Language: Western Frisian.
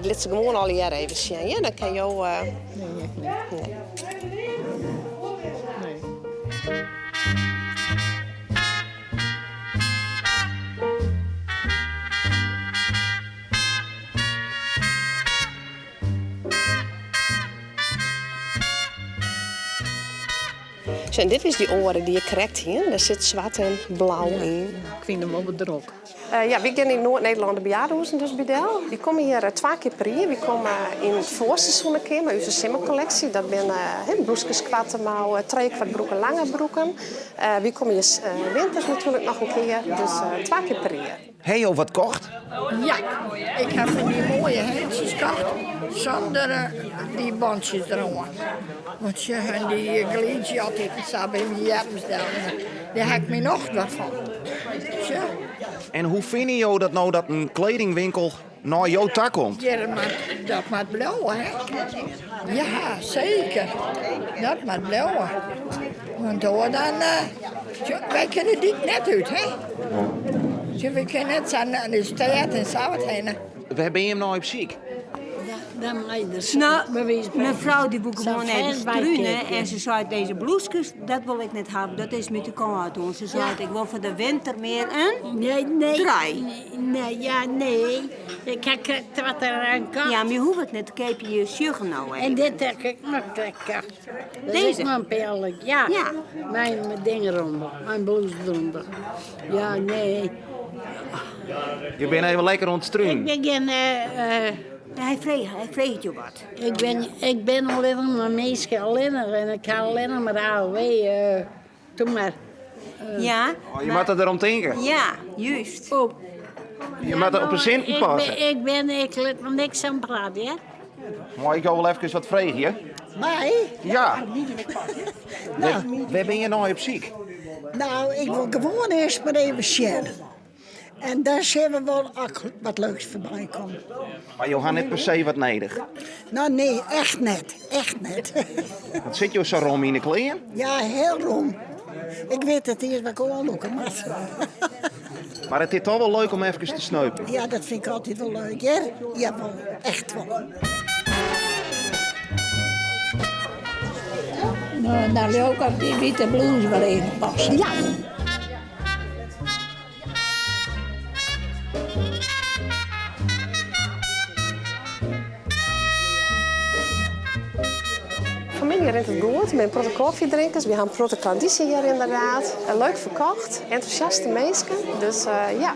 lit se gewoan allegear even sjen, hear. Dan kinne jo. Nee, ek net. Nee. Nee. Sjoch, en dit is dy oare dy't je krekt hiene. Dêr sit swart en blau yn. Ik fyn him wol wat drok. Ja, wy gean yn Noard-Nederlân de bejaardehuzen dus by del. Wy komme hjir twa kear per jier. Wy komme yn it foarseizoen in kear mei ús simmerkolleksje. Dat binne blûskes koarte mouwen, trijekwart broeken, lange broeken. Wy komme hjir winters natuerlik noch in kear. Dus twa kear per jier. Ha jo wat kocht? Ja, ik ha fan dy moaie hemdsjes kocht sûnder dy bantsjes deroan. Want sjoch, en dy glydzje altyd sa by myn earms del. Dêr ha ik myn nocht wat fan. Sjoch. En hoe fine jo dat no dat in kledingwinkel nei jo ta komt? Hjir moat, dat moat bliuwe, hè? Ja, seker. Dat moat bliuwe. Want oars dan, sjoch, wy kinne de dyk net út, hè? Sjoch, wy kinne net sa nei de stêd en sa wat hinne. Wêr binne jim nei op syk? No, mefrou dy woe gewoan even strune en se seit dizze bloeskes, dat wol ik net hawwe, dat is my te kâld oan. Se seit ik wol foar de winter mear in trui. Nee, ja, nee. Ik ha krekt wat der kocht. Ja, mar je hoege it net te keapjen, je sjogge no even. En dit ha ik noch krekt kocht. Dizze? Mijn pearlik, ja. Ja. Mijn ding eronder, mijn blouse eronder. Ja, nee. Je binne even lekker oan it strunen. Ik bin gjin... Hy frege, hy freget jo wat. Ik bin, ik bin allinnich mar minske, allinnich. En ik ha allinnich mar AOW. Doe mar. Ja. Oh, je moatte derom tinke. Ja, juist. Oh. Je moatte op de sinten passe. Ik ben, ik lit mar niks oan praten, hear. Mei ik jo wol efkes wat freegje? Mei? Ja. Wêr binne je nei op syk? Nou, ik wol gewoan earst mar even sjen. En dan sjogge we wol oft wat leuks foarby komt. Mar jo ha net per se wat nedich? No nee, echt net. Echt net. Want sit jo sa rom yn 'e klean? Ja, hiel rom. Ik wit net iens wat ik oanlûke moat. Mar it is toch wol leuk om efkes te sneupen? Ja, dat fyn ik altyd wol leuk, hear. Jawol, echt wol. No, dan leau ik op dy wite blouse wer even passen. Ja. Fan 'e middei rint it goed. Der binne in protte kofjedrinkers. Wy ha in protte klandyzje hjir ynderdaad. Leuk ferkocht. Entûsjaste minsken. Dus ja.